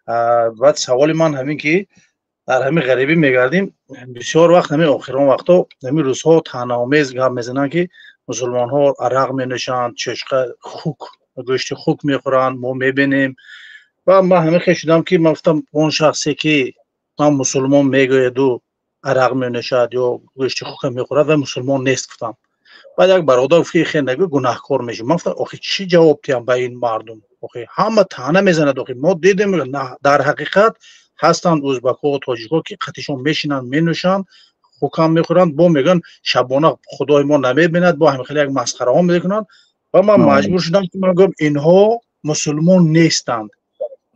Баъд саволи ман ҳамин, ки дар ҳамин ғарибӣ мегардем, бисёр вақт, ҳамин охирон вақтҳо, ҳамин рӯзҳо таънаомез гап мезананд, ки мусулмонҳо арақ менӯшанд, чӯшқа, хук, гӯшти хук мехӯранд, мо мебинем. Ва ман ҳамин хел шудам, ки ман гуфтам, он шахсе ки ман мусулмон мегӯяду арақ менӯшад ё гӯшти хука мехӯрад, вай мусулмон нест, гуфтам. Баъд як бародар гуфт, ки хел нагӯ, гунаҳкор мешавӣ. Ман гуфтам, охи чӣ ҷавоб диҳам ба ин мардум? Охи ҳама таъна мезанад. Охи мо дидем, дар ҳақиқат ҳастанд ӯзбакҳо, тоҷикҳо, ки қатишон мешинанд, менӯшанд, хукам мехӯранд, бо мегӯянд, шабона худои мо намебинад, бо ҳамин хеле як масхараҳо мекунанд. Ва ман маҷбур шудам, ки ман гӯям, инҳо мусулмон нестанд.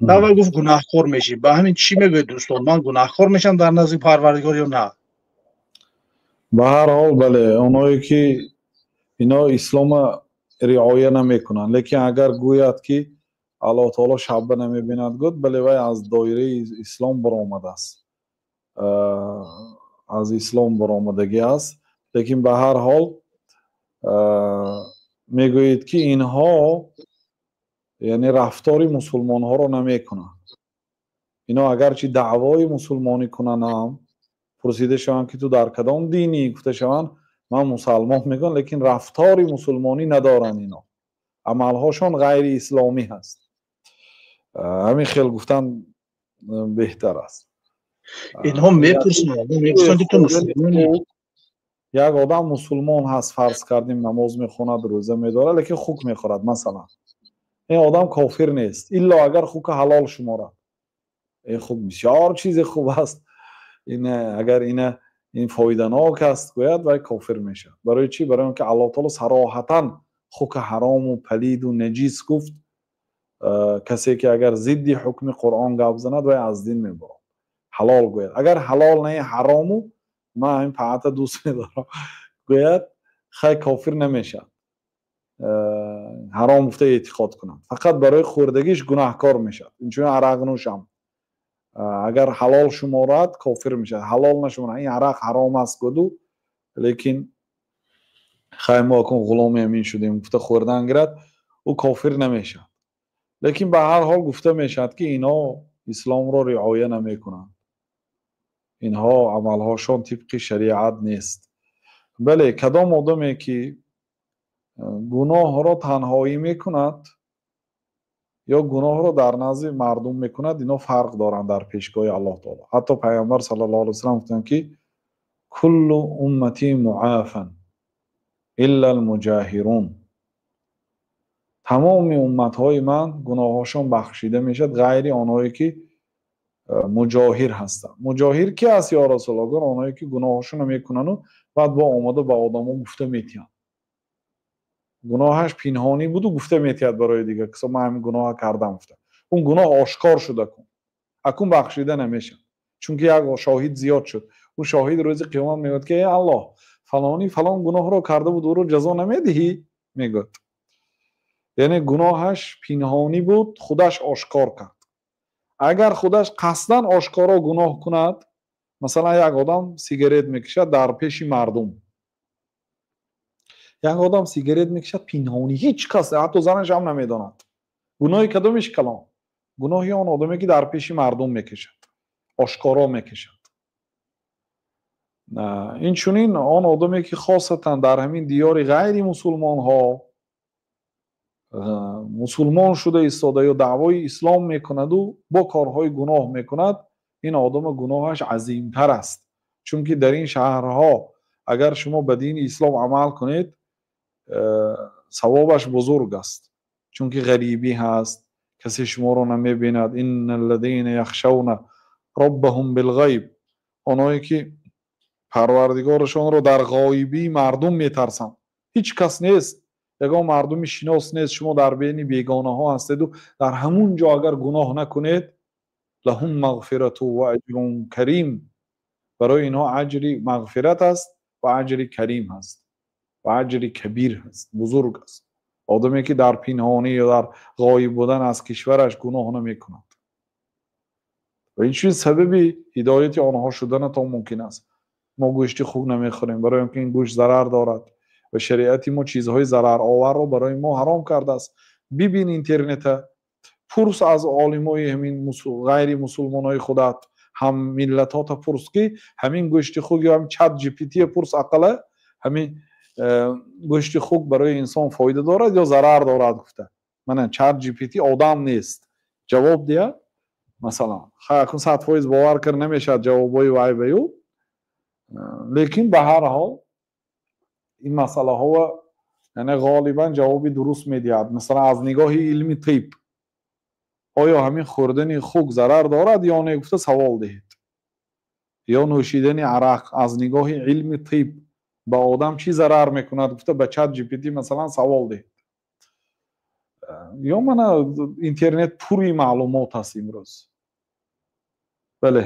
Ва гуфт, гунаҳкор мешӣ. Ба ҳамин чӣ мегӯед, дӯстон? Ман гунаҳкор мешавам дар назди Парвардигор ё на? Ба ҳар ҳол, бале, оное ки ино ислома риоя намекунанд, лекин агар гӯяд, ки Аллоҳ таоло шабба намебинад, гӯяд, бале, вай аз доираи ислом баромадааст, аз ислом баромадагӣ аст. Лекин ба ҳар ҳол мегӯед, ки инҳо яъне рафтори мусулмонҳоро намекунанд. Ино агарчи даъвои мусулмонӣ кунанд ҳам, пурсида шаванд, ки ту дар кадом динӣ, гуфта шаванд, ман мусалмон мегӯям, лекин рафтори мусулмонӣ надоранд. Ино амалҳошон ғайриисломӣ ҳаст. Ҳамин хел гуфтан беҳтар аст. Инҳо мепурсанд, ки ту мусулмонӣ? Як одам мусулмон ҳаст, фарз кардем, намоз мехонад, рӯза медорад, лекин хук мехӯрад, масалан. Ин одам кофир нест, илло агар хука ҳалол шуморад. Ин хуб, бисёр чизи хуб аст, ин агар ина ин фоиданок аст гӯяд, вай кофир мешавад. Барои чӣ? Барои он ки Аллоҳ таоло сароҳатан хука ҳарому палиду наҷис гуфт. Касе ки агар зидди ҳукми Қуръон гап занад, вай аз дин мебурад. Ҳалол гӯяд, агар ҳалол не, ҳарому, ман ин паата дӯст медорам гӯяд, хай, кофир намешавад. Ҳаром гуфта эътиқод кунад, фақат барои хӯрдагиш гунаҳкор мешавад. Инчунин арақнӯшам агар ҳалол шуморад, кофир мешавад. Ҳалол нашуморад, ин арақ ҳаром аст гуду, лекин хай, мо акун ғуломи ҳамин шудем гуфта хӯрдан гирад, ӯ кофир намешавад. Лекин ба ҳар ҳол гуфта мешавад, ки инҳо исломро риоя намекунанд, инҳо амалҳошон тибқи шариат нест. Бале, кадом одаме ки гуноҳро танҳоӣ мекунад ё гуноҳро дар назди мардум мекунад, ино фарқ доранд дар пешгоҳи Аллоҳ таоло. Ҳатто Пайғамбар саллаллоҳу алайҳи васаллам гуфтанд, ки куллу уммати муафан илла алмуҷоҳирун, тамоми умматҳои ман гуноҳҳошон бахшида мешавад, ғайри онҳое ки муҷоҳир ҳастанд. Муҷоҳир ки аст, ё Расулаллоҳ? Гуфт, онҳое ки гуноҳҳошонро мекунану баъд бо омода ба одамо гуфта метиҳанд. Гуноҳаш пинҳонӣ буду гуфта метиҳад барои дигар касо, ман ҳамин гуноҳа кардам гуфта. Он гуноҳ ошкор шуда кун, акун бахшида намешавад, чунки як шоҳид зиёд шуд. Ӯ шоҳид рӯзи қиёмат мегӯяд, ки эй Аллоҳ, фалонӣ фалон гуноҳро карда буд, ӯро ҷазо намедиҳӣ? Мегӯяд. Яъне гуноҳаш пинҳонӣ буд, худаш ошкор кард. Агар худаш қасдан ошкоро гуноҳ кунад, масалан, як одам сигарет мекашад дар пеши мардум, як одам сигарет мекашад пинҳонӣ, ҳеҷ кас, ҳатто занаш ҳам намедонад, гуноҳи кадомиш калон? Гуноҳи он одаме ки дар пеши мардум мекашад, ошкоро мекашад. Инчунин он одаме ки хосатан дар ҳамин диёри ғайри мусулмонҳо мусулмон шуда истода ё даъвои ислом мекунаду бо корҳои гуноҳ мекунад, ин одама гуноҳаш азимтар аст, чунки дар ин шаҳрҳо агар шумо ба дини ислом амал кунед, савобаш бузург аст, чунки ғарибӣ ҳаст, касе шуморо намебинад. Инна аллазина яхшавна роббаҳум билғайб, оное ки Парвардигорашонро дар ғоибии мардум метарсанд. Ҳеҷ кас нест, ягон мардуми шинос нест, шумо дар байни бегонаҳо ҳастеду дар ҳамун ҷо агар гуноҳ накунед, лаҳум мағфирату ва аҷрун карим, барои инҳо аҷри мағфират аст ва аҷри карим ҳаст ва аҷри кабир ҳаст, бузург аст. Одаме ки дар пинҳонӣ ё дар ғоиб будан аз кишвараш гуноҳ намекунад, ва инчунин сабаби ҳидояти онҳо шуданатон мумкин аст. Мо гӯшти хук намехӯрем, барои он ки ин гӯшт зарар дорад ва шариати мо чизҳои зарароварро барои мо ҳаром кардааст. Бибин интернета. Пурс аз олимои ҳамин ғайри мусулмонои худат, ҳам миллатҳота пурс, ки ҳамин гӯшти хук ё ҳамин Чат GPT пурс, ақала ҳамин гӯшти хук барои инсон фоида дорад ё зарар дорад гуфта. Мана, Чат GPT одам нест, ҷавоб диҳад. Масалан, акун 100% бовар кар намешавад ҷавобҳои вай ба ю, лекин ба ҳар ҳол ин масъалаҳо, яъне, ғолибан ҷавоби дуруст медиҳад. Масалан, аз нигоҳи илми тиб оё ҳамин хӯрдани хук зарар дорад ё не гуфта савол диҳед, ё нӯшидани арақ аз нигоҳи илми тиб ба одам чӣ зарар мекунад гуфта ба Чат GPT, масалан, савол диҳед. Ё мана, интернет пури маълумот аст имрӯз. Бале.